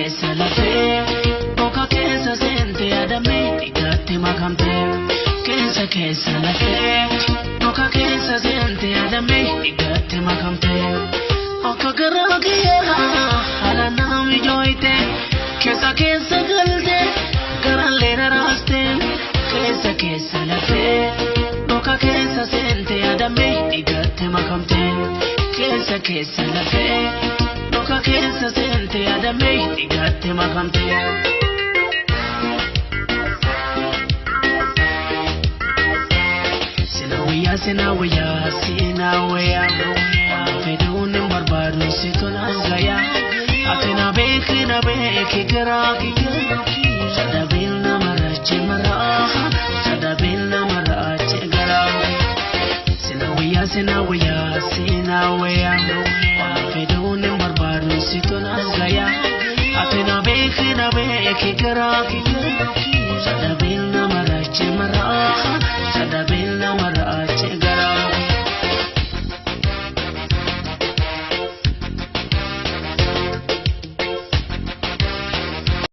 Keessa lafee boka keessa seente yaadamee dhiigatti makamte. Keessa keessa lafee boka keessa seente yaadamee dhiigatti makamte. Akka garaa kiyyaa haala nama ijooyte, keessa keessa galte, garaallee raraaste. Keessa keessa lafee boka keessa seente yaadamee dhiigatti makamte. Keessa keessa lafee boka keessa seente yaadamee dhiigatti makamte. Sina wayyaa, sina wayyaa, sina wayyaa, waan fedhuun hin barbaadu, si tolaan gayaa. Ati na beeki, na beeki, garaa kiyya. Sadabeen nama rache maraa, sadabeen nama rache garaa. Sina wayyaa, sina wayyaa, sina wayyaa, waan fedhuun hin barbaadu, si tolaan gayaa. Ati na beeki, na beeki, garaa kiyya. Sadabeen nama rache maraa, sadabeen nama rache garaa.